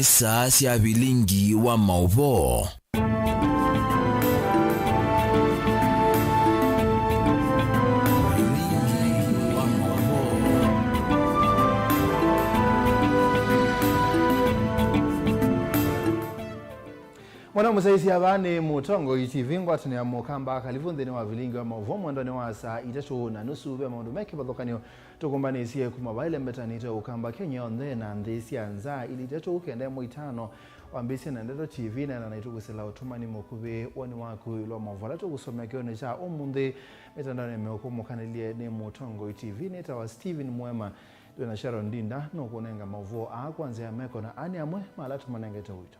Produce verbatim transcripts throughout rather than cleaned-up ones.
Saa sya vilingi wa maũvoo. Vilingi wa maũvoo. Mwana mũsyaĩĩsya, vaa nĩ Mũtongoi T V, ngwatanĩo ya Mũkamba. Kalivu nthĩnĩ wa vilingi wa maũvoo mwendonĩ wa saa itatũ na nusu. Ve maũndũ me kĩvathũkany'o tũkũmbanĩsye kuma vaa ĩlembetanĩte Ũkamba, Kenya yonthe na nthĩ sya nza. Ili itatũ kenda ĩmwe itano, wambĩĩsye na Ndeto T V, neena naitũ kwĩsĩla ũtũmani mũkuvĩ. Woni waku ĩũlũ wa maũvoo ala tũkũsomea kĩonĩ kya ũmũnthĩ mĩtandaonĩ mĩũkũ mũkanĩlye nĩ Mũtongoi T V. Nĩtawa Stephen Mwema. Twĩ na Sharon Ndinda nũkũnenga maũvoo aa kwa nzĩa ya meko, na aa nĩ amwe ma ala tũmanengete ũito.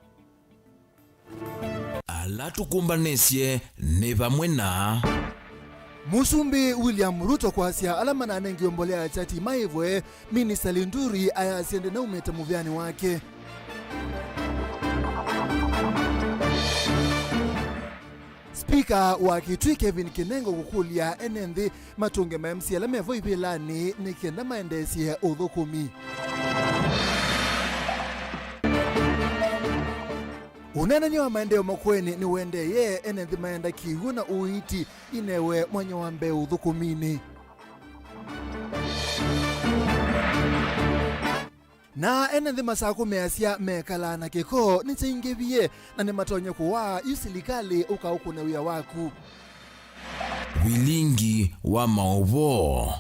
Ala tũkũmbanĩsye nĩ vamwe na. Mũsumbĩ William Ruto kwasya ala mananengiwe mbolea ya chati maĩvwe, Minista Linturi ayasya ndenaumĩte mũvĩanĩ wake. Spika wa Kitui Kevin Kinengo kũkũlya ene nthĩ matũnge ma M C A ala mevo ivĩlanĩ nĩ kenda maendeesye ũthũkũmi. Ũneenany'a wa maendeeo makoeni nĩũendeeye, ene nthĩ maenda kĩw'ũ na ũiiti inewe mwanya wa mbee ũthũkũminĩ. Na ene nthĩ masakũmĩasya mekalaa na kĩko nĩkyaingĩvie na nĩmatonye kũwaa, yu silikalĩ ũkaũkũne wĩa waku. Vilingi wa maũvoo.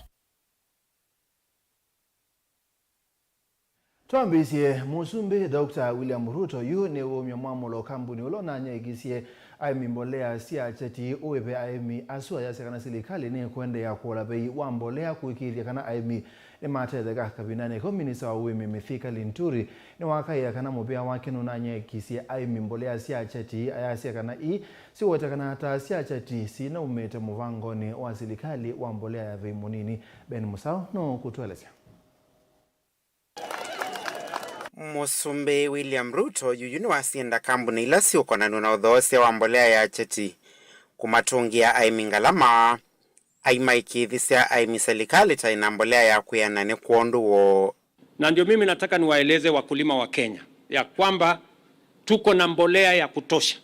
Twambĩĩsye, Mũsumbĩ Doctor William Ruto yu nĩwũmya mwamũlo kambuni ũla ũnanyaĩĩkisye aĩmi mbolea sya chati ũĩve aĩmi asu, ayasya kana silikalĩ nĩkũendeea kũola vei wa mbolea kũĩkĩĩthya kana aĩmi nĩmatetheka. Kavindanĩ kau, minista wa ũĩmi Mithika Linturi nĩwakaĩa kana mũvĩa wake nũnanyaĩĩkisye aĩmi mbolea sya chati, ayasya kana ii siwetekana ta sya chati sinaumĩte mũvangonĩ wa silikalĩ wa mbolea ya vei mũnini. Ben Mũsaũ nũkũtũelesya. Mũsumbĩ William Ruto yuyu nĩwasinda kambuni ila siũkonanw'a na ũthoosya wa mbolea ya chati kũmatũngĩa aĩmi ngalama. Aimaĩkĩĩthisya aĩmi silikalĩ ta ĩna mbolea ya kwĩana nĩ kwondũ woo. Na ndio mimi nataka niwaeleze wakulima wa Kenya ya kwamba tuko na mbolea ya kutosha.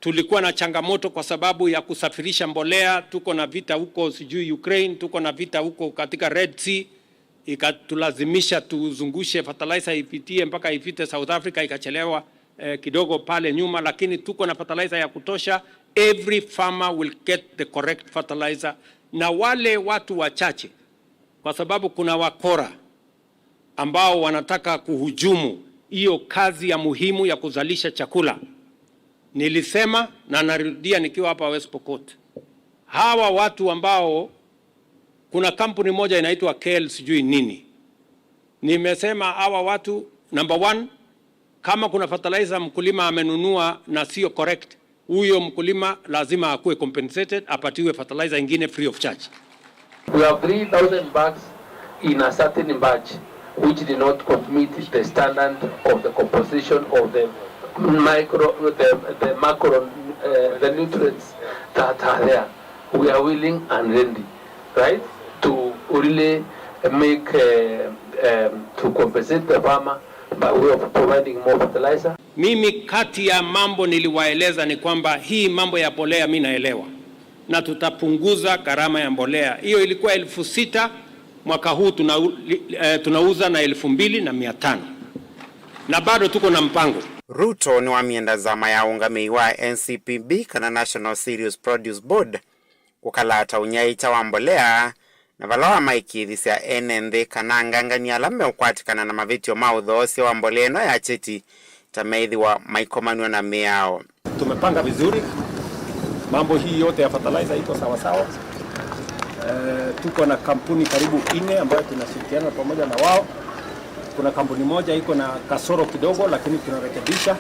Tulikuwa na changamoto kwa sababu ya kusafirisha mbolea, tuko na vita huko sijui Ukraine, tuko na vita huko katika Red Sea, ikatulazimisha tuzungushe fertilizer ipitie mpaka ifike South Africa, ikachelewa eh, kidogo pale nyuma, lakini tuko na fertilizer ya kutosha. Every farmer will get the correct fertilizer. Na wale watu wachache, kwa sababu kuna wakora ambao wanataka kuhujumu hiyo kazi ya muhimu ya kuzalisha chakula, nilisema na narudia nikiwa hapa West Pokot, hawa watu ambao, kuna kampuni moja inaitwa K L sijui nini, nimesema hawa watu, number one, kama kuna fertilizer mkulima amenunua na sio correct, huyo mkulima lazima akuwe compensated, apatiwe fertilizer ingine free of charge. We have three thousand bags in a certain batch which did not meet the standard of the composition of the micro, the, the macro, uh, the nutrients that are there. We are willing and ready, right, to really make, uh, um, to compensate the farmer by way of providing more fertilizer. Mimi kati ya mambo niliwaeleza ni kwamba hii mambo ya mbolea mi naelewa, na tutapunguza gharama ya mbolea. Hiyo ilikuwa elfu sita, mwaka huu tuna, eh, tunauza na elfu mbili na mia tano, na bado tuko na mpango. Ruto nĩwamyenda nzama ya ũngamĩi wa N C P B kana National Cereals Produce Board kũkalata ũnyaĩĩkya wa mbolea, na vala wamaĩkĩĩthisya ene nthĩ kana angangany'a ala meũkwatĩkana na mavĩtyo ma ũthoosya wa mbolea ĩno ya cheti ta meĩthĩwa maikomanw'a na mĩao. Tumepanga vizuri. Mambo hii yote ya fertilizer iko sawa sawa. Eh, tuko na kampuni karibu nne ambayo tunashirikiana pamoja na wao. Kuna kampuni moja iko na kasoro kidogo, lakini tunarekebisha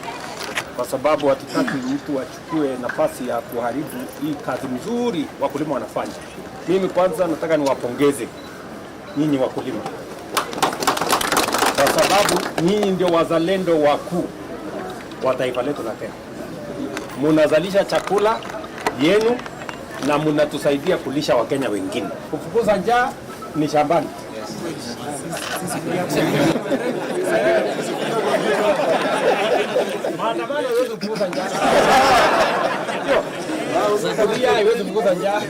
kwa sababu hatutaki mtu achukue nafasi ya kuharibu hii kazi mzuri wakulima wanafanya. Mimi kwanza nataka niwapongeze nyinyi wakulima kwa sababu nyinyi ndio wazalendo wakuu wa taifa letu la Kenya. Munazalisha chakula yenu na munatusaidia kulisha Wakenya wengine. Kufukuza njaa ni shambani. Yes. Sisi pia. Maandamano haiwezi kufukuza njaa. Ndio. Njaa haiwezi kufukuza njaa.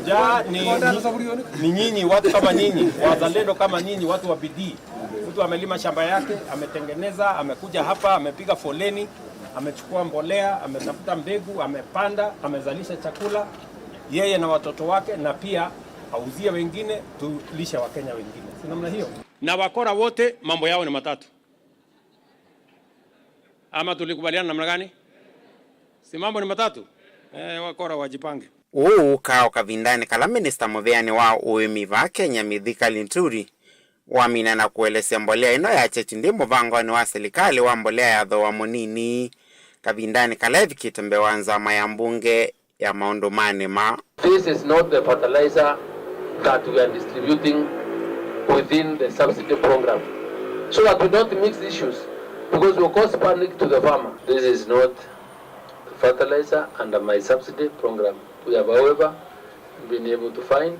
Njaa ni, ni, ni nyinyi, watu kama nyinyi, wazalendo kama nyinyi, watu wa bidii. Mtu amelima shamba yake, ametengeneza, amekuja hapa, amepiga foleni, amechukua mbolea, ametafuta mbegu, amepanda, amezalisha chakula, yeye na watoto wake, na pia auzie wengine, tulishe Wakenya wengine. Si namna hiyo? Na wakora wote mambo yao ni matatu. Ama tulikubaliana namna gani? Si mambo ni matatu? Eh, wakora wajipange. Ũu ũkaa o kavindanĩ kala minista mũvĩanĩ wa ũĩmi vaa Kenya, Mithika Linturi, wamina na kũelesya mbolea ĩno ya cheti ndĩ mũvangonĩ wa silikalĩ wa mbolea ya thooa mũnini, kavindanĩ kala evikĩte mbee wa nzama ya mbunge ya maũndũ ma nĩma. This is not the fertilizer that we are distributing within the subsidy program. So that we don't mix issues, because we cause panic to the farmer. This is not the fertilizer under my subsidy program. We have, however, been able to find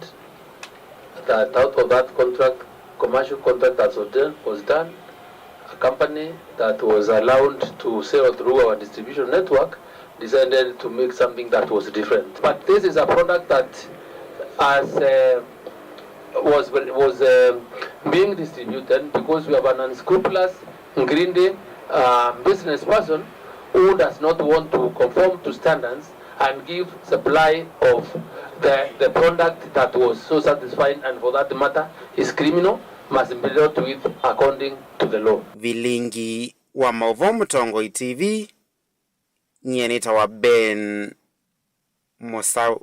that out of that contract, commercial contract that was done, was done, a company that was allowed to sell through our distribution network decided to make something that was different. But this is a product that has, uh, was, was, uh, being distributed because we have an unscrupulous, greedy, uh, business person who does not want to conform to standards and give supply of the, the product that was so satisfying, and for that matter is criminal, must be dealt with according to the law. Vilingi wa maũvoo Mũtongoi T V, nyie nĩtawa Ben Mũsau.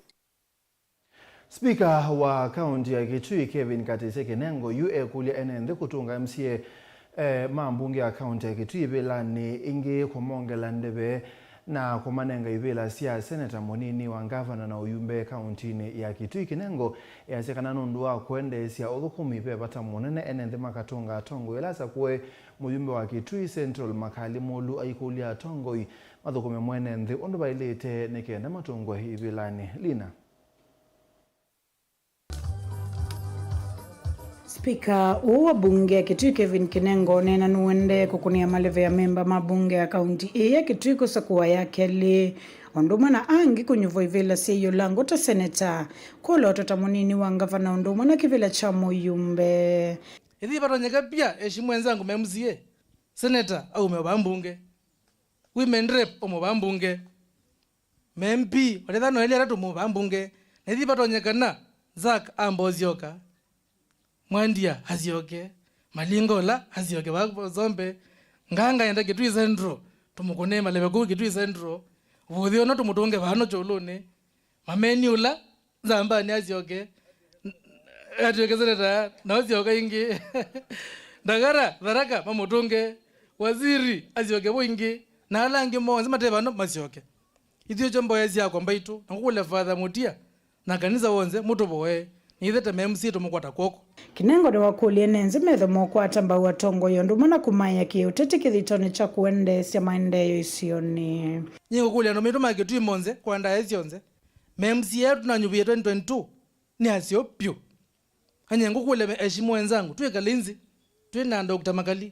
Spika wa kaunti ya Kitui, Kevin Katĩsya Kinengo, yu ekũlya ene nthĩ kũtũnga M C A, eh, ma mbunge ya kaunti ya Kitui ivĩlanĩ ĩngĩ kũmongela ndeve na kũmanenga ivĩla sya seneta mũnini wa ngavana na ũyumbe kauntinĩ ya Kitui. Kinengo easya kana nũndũ wa kũendeesya ũthũkũmi, ve vata mũnene ene nthĩ makatũnga atongoi ala asakũe. Mũyumbe wa Kitui Central Makali Mũlu aikũlya atongoi mathũkũme mwene nthĩ ũndũ vaĩlĩte nĩ kenda matũngwe ivĩlanĩ. Lina. Spika ũũ wa mbunge ya Kitui Kevin Kinengo oneena nũendee kũkũnĩa maleve amemba ma mbunge ya kaunti ĩĩ ya Kitui kũsakũa ya kelĩ, o ũndũ ũmwe na angĩ kũnyuvwa ivĩla sya ĩũlangũ ta seneta, kũlotwa ta mũnini wa ngavana, ũndũ ũmwe na kĩvĩla kya mũyumbe. Ĩthi vatonyeka pia, eshimu wenzangu ma M C A, seneta aume vaa mbunge, women rep aume vaa mbunge, ma M P, walethana na elĩ atatũ mo vaa mbunge, na ĩthi vatonyekana, Zack amba ũsyoka, Mwandia asyoke, Malinga ũla asyoke vaa Zombe, Nganga enda Kitui Central, tũmũkũnĩe maleve kũu Kitui Central, Vuthi ũno tũmũtũnge vano Kyũlũnĩ, Mameni ũla Nzambani asyoke, n-, atw'ĩke seneta, na ũsyoka ĩngĩ. Ndagara, Tharaka, mamũtũnge, Waziri asyoke vo ĩngĩ, na ala angĩ monthe mate vano masyoke. Ithyĩ kyo mboya syakwa mbaitũ, na ngũkũlya Father Mũtia na kanisa wonthe mũtũvoee, nĩthe ta ma M C A tũmũkwata kw'oko. Kinengo nĩwakũlya ene nthĩ methe mokwata mbau atongoi ũndũ ũmwe na kũmaĩa kĩũteti kĩthitonĩ kya kũendeesya maendeeo isionĩ. Nyie ngũkũlya andũ maitũ ma Kitui monthe, kwa ndaĩa syonthe, ma M C A ala tũnanyuvĩe twenty twenty-two nĩ aseo vyũ. Anye ngũkũlya me-, eshimu wenzangu, twĩkale nthĩ, twĩ na Doctor Makali,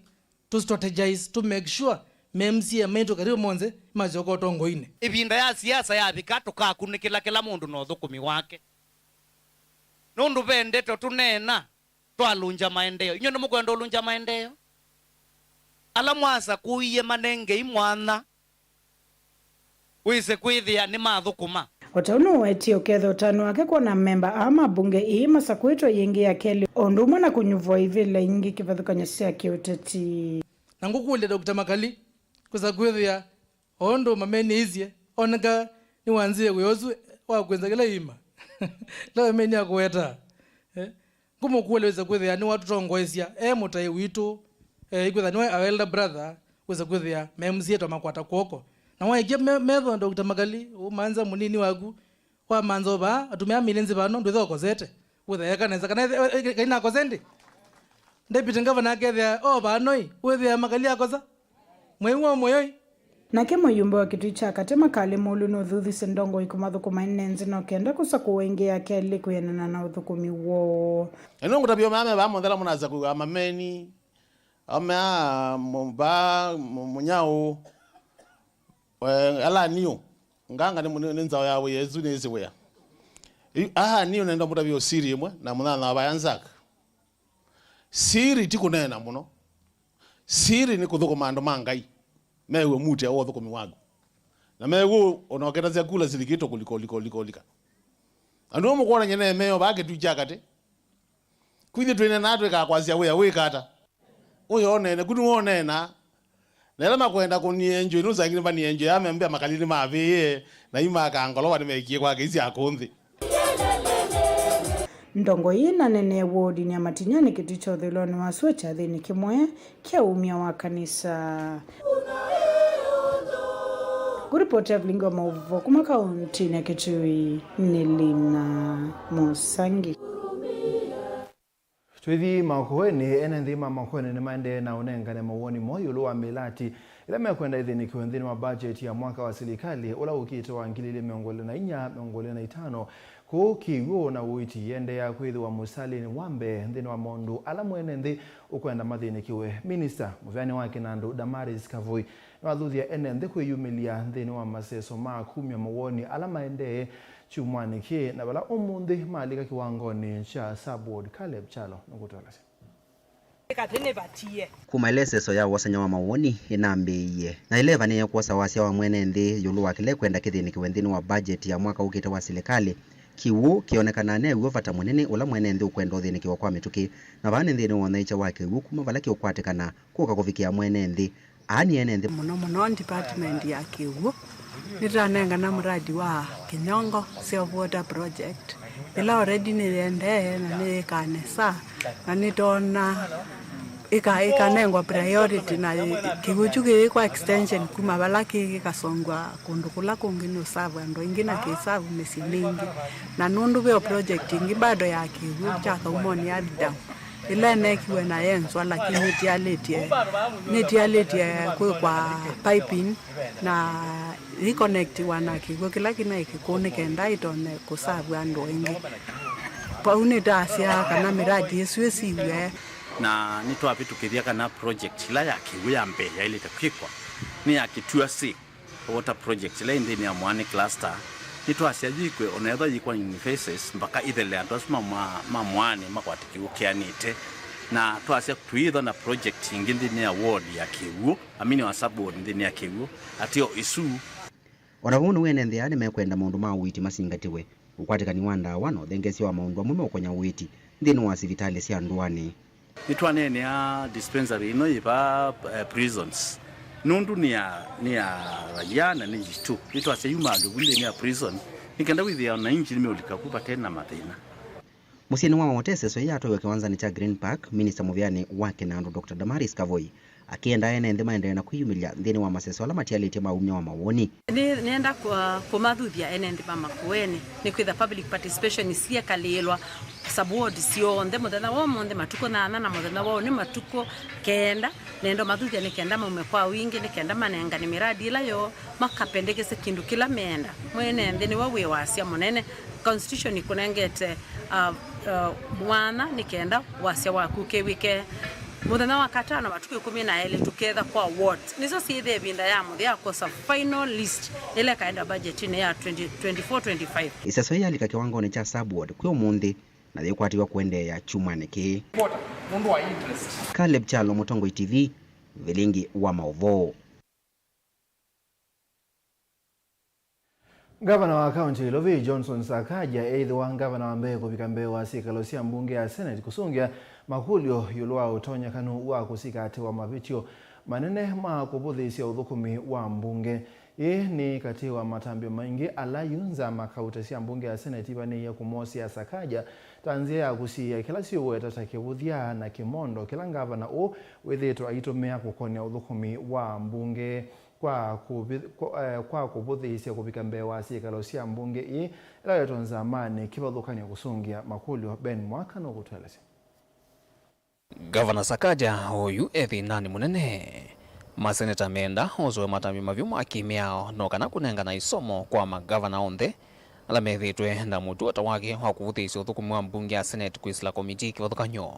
tũ strategize, tũ make sure ma M C A maitũ karibu monthe masyoka ũtongoinĩ. Ĩvinda ya siasa yavika, tũkakunĩkĩla kĩla mũndũ na ũthũkũmi wake. Nũndũ ve ndeto tũneena, twalũngya maendeeo. Inyw'ĩ nĩmũkwenda ũlũngya maendeeo? Ala mwasakũie manengei mwanya wĩse kwĩthĩa nĩmathũkũma. O ta ũu nũwetie ũkethĩa ũtanu wake kwona amemba aa ma mbunge ii masakũĩtwe ĩngĩ ya kelĩ, o ũndũ ũmwe na kũnyuvwa ivĩla ingĩ kĩvathũkany'o sya kĩũteti. Na ngũkũlya Doctor Makali, kwĩsa kwĩthĩa o ũndũ Mameni aisye, oneka nĩwanzĩe wĩa ũsu wa kwĩnza kĩla iima. Ĩla Mameni akũwetaa. Eh? Ngũmũkũlya wĩse kwĩthĩa nĩwatũtongoesya e mũtaĩ witũ, eh, ĩkwĩthĩa nĩwe our elder brother, wĩse kwĩthĩa ma M C A twamakwata kw'oko. Na waĩkya me-, metho Doctor Makali, ũmanza mũnini waku, wamanza ũvaa, atumĩa mĩlĩ nzĩ vano, ndwĩthĩa ũkosete. Wĩthĩa eka nesa, kana ethĩ-, e-, e-, Ngai nakose ndĩ? Deputy Governor akethĩa o vano-ĩ, wĩthĩa Makali akosa? Mwĩw'a mũyo-ĩ. Nake mũyumbe wa Kitui kya Katĩ Makali Mũlu nũthuthisye ndongoi kũmathũkũma ene nthĩ no kenda kũsakũwa ĩngĩ ya kelĩ kwĩanana na ũthũkũmi woo. Na nĩngũtavya aũme aa me vaa monthe ala mũnasakũiwa, Mameni, aũme aa mũ-, vaa mũ-, Mũnyaũ, Eh, ala niũ, nganga nĩ, nĩ, nĩ nzaũ ya wĩa, ĩsu nĩsĩ wĩa. Yu, aha niũ nenda mũtavye ũsiri ĩmwe, na mũnyanya wa vaya Nzak. Siri ti kũneena mũno. Siri nĩ kũthũkũma andũ ma Ngai. Mew'e muti wa ũthũkũmi waku. Na mew'e ona ũketasya kula silikito kũlika, ũlika, ũlika, ũlika. Andũ amwe kwona nyene meo ba kĩtu kya katĩ. Kwĩthĩ twĩnenaa twĩkaa kwasya wĩa wĩka ata? Ũyo ũneene, ku nĩwoneenaa. Na ĩla makwenda kũnienjwĩ, nũsangile manienjwĩ, amembea makalini mavĩĩe, na imaka ngolova nĩmekie kwake isya kũnthĩ. Ndongo ii nanenee wodinĩ ya Matinyani kĩtu kya ũthũĩlonĩ wa sua kyathĩnĩ kĩmwe kya umya wa kanisa. Kũripoti ya vilingi wa maũvoo kuma kauntinĩ ya Kitui nĩ Lina Mũsangi. Twĩthi Makueni, ene nthĩ ma Makueni nĩmaendee na ũnengane mawoni moo ĩũlũ wa mĩlati ĩla mekwenda ĩthĩnĩkĩwe nthĩnĩ wa budget ya mwaka wa silikalĩ ũla ũkĩte wa ngili ilĩ mĩongo ĩlĩ na inya, mĩongo ĩlĩ na itano. Kũu kĩw'ũ na ũiiti iendeea kwĩthĩwa mũsalĩnĩ wa mbee nthĩnĩ wa maũndũ ala mwene nthĩ ũkwenda mathĩnĩkĩwe. Minista mũvĩanĩ wa kĩnandũ Damaris Kavũi nĩwathuthya ene nthĩ kwĩyumĩlya nthĩnĩ wa maseso ma kumya mawoni ala maendee kyumwanĩ kĩĩ, na vala ũmũnthĩ malika kĩwangonĩ kya Subward. Caleb Kyalo nũkũtũelesya. Kuma ĩla ĩseso ya wosany'a wa mawoni ĩnambĩĩie, na ĩla ĩvanĩĩe kwosa wasya wa mwene nthĩ ĩũlũ wa kĩla ĩkwenda kĩthĩnĩkĩwe nthĩnĩ wa budget ya mwaka ũkĩte wa silikalĩ, kĩw'ũ kĩonekanaa ne w'o vata mũnene ũla mwene nthĩ ũkwenda ũthĩnĩkĩwa kwa mĩtũkĩ. Na vaa nĩ nthĩnĩ wa ũnaĩkya wa kĩw'ũ kuma vala kĩũkwatĩkana kũka kũvikĩa mwene nthĩ. Aa nĩ ene nthĩ. Mũno mũno department ya kĩw'ũ, nĩtwanengana mradi wa Kinyongo Self Water Project. Ĩla already nĩyendee na nĩyĩkaa nesa, na nĩtona ĩka-, ĩkanengwa priority, na kĩw'ũ kyu kĩyĩkwa extension kuma vala kĩĩ kĩkasongwa kũndũ kũla kũngĩ nũsavu andũ aingĩ na kĩsavu mĩsyĩ mingĩ. Na nũndũ veo project ĩngĩ bado ya kĩw'ũ kya Kaumonĩ Athi Dam, ĩla ĩneekiwe na yenzwa, lakini nĩtialĩtye, nĩtialĩtye kwĩkwa piping na yĩkonektiwa na kĩw'ũ kĩla kĩnaĩ kĩkũũ nĩ kenda ĩtonye kũsavu andũ aingĩ. Vau nĩtasya kana mĩradi ĩsu ĩsiw'e. Na nĩtwavĩtũkĩthya kana project ĩla ya kĩw'ũ ya mbee yaĩlĩte kwĩkwa nĩ ya Kĩtua Six Water Project ĩla ĩ nthĩnĩ ya Mwani Cluster. Nĩtwasya yĩkwe ona ethwa yĩkwa in phases mpaka ĩthele andũ asu ma mwa-, ma Mwani makwate kĩw'ũ kĩanĩte. Na twasya tũyĩthwa na project ĩngĩ nthĩnĩ ya ward ya kĩw'ũ, amini wa sub ward nthĩnĩ ya kĩw'ũ, ateo ĩsu. O na vau nĩw'o ene nthĩ aa nĩmekwenda maũndũ ma ũiiti masingatĩwe, ũkwatĩkani wa ndawa na ũthengeesya wa maũndũ amwe meũkonya ũiiti nthĩnĩ wa sivitalĩ sya ndũanĩ. Nĩtwaneenea dispensary ĩno yĩ vaa, eh, prisons. Nũndũ nĩ ya, nĩ ya raia na nĩ yitũ. Nĩtwasya yumaalwe vu nthĩnĩ ya prison, nĩ kenda wĩthĩa ona inji nĩmeũlika vu vate na mathĩna. Mũsyĩnĩ wa Ote, ĩseso yĩĩ yatwaiwe kĩwanzanĩ kya Green Park, minista mũvĩanĩ wa kĩnandũ, Doctor Damaris Kavũi, akĩenda ene nthĩ maendee na kwĩyumĩlya nthĩnĩ wa maseso ala matialĩtye ma umya wa mawoni. Nĩ, nĩenda kũ-, kũmathuthya ene nthĩ ma Makueni, nĩkwĩtha public participation syĩkalĩĩlwa sub ward syonthe mũthenya wa ũmũnthĩ matukũ nyanya na mũthenya wa ũnĩ matukũ kenda. Nenda mathuthya nĩ kenda maume kwa wingĩ, nĩ kenda manengane mĩradi ĩla yoo makapendekese kĩndũ kĩla meenda. Mwene nthĩ nĩwe wĩ wasya mũnene. Constitution ĩkũnengete, uh, uh, mwanya nĩ kenda wasya waku ũkĩw'ĩke mũthenya wa katano matukũ ĩkũmi na elĩ tũketha kwa ward. Nĩsyo syĩthĩa ĩvinda ya mũthya ya kwosa final list ĩla ĩkaenda budgetinĩ ya twenty twenty-four twenty-five. Ĩseso yĩĩ yalika kĩwangonĩ kya sub ward kwĩ ũmũnthĩ na yĩkwatĩw'a kũendeea kyumwanĩ kĩĩ. Caleb Kyalo, Mũtongoi T V, vilingi wa maũvoo. Ngavana wa kaunti ya Ilovi, Johnson Sakaja, eĩthĩwa ngavana wa mbee kũvika mbee wa syĩkalo sya mbunge ya Senate kũsũngĩa makũlyo ĩũlũ wa ũtonyekanu wa kũsikatĩwa mavĩtyo manene ma kũvũthĩĩsya ũthũkũmi wa mbunge. Ĩĩ nĩ katĩ wa matambya maingĩ ala yu nzama kauta sya mbunge ya Senate ivanĩĩe kũmosea Sakaja ta nzĩa ya kũsiĩĩa kĩla syĩweta ta kĩvũthya na kĩmondo kĩla ngavana ũũ wĩthĩĩtwe aitũmĩa kũkonya ũthũkũmi wa mbunge kwa kũvi-, kwa, eh, kwa kũvũthĩĩsya kũvika mbee wa syĩkalo sya mbunge ĩĩ ĩla wetwa nzamanĩ kĩvathũkany'o kũsũngĩa makũlyo. Ben Mwaka nũkũtũelesya. Ngavana Sakaja oyu e thĩnanĩ mũnene. Maseneta meenda osũe matambya mavyũ ma kĩ-mĩao no kana kũnengana ĩsomo kwa mangavana onthe ala methĩĩtwe na mũtuo ta wake wa kũvũthĩĩsya ũthũkũmi wa mbunge ya Senate kwĩsĩla komitii kĩvathũkany'o.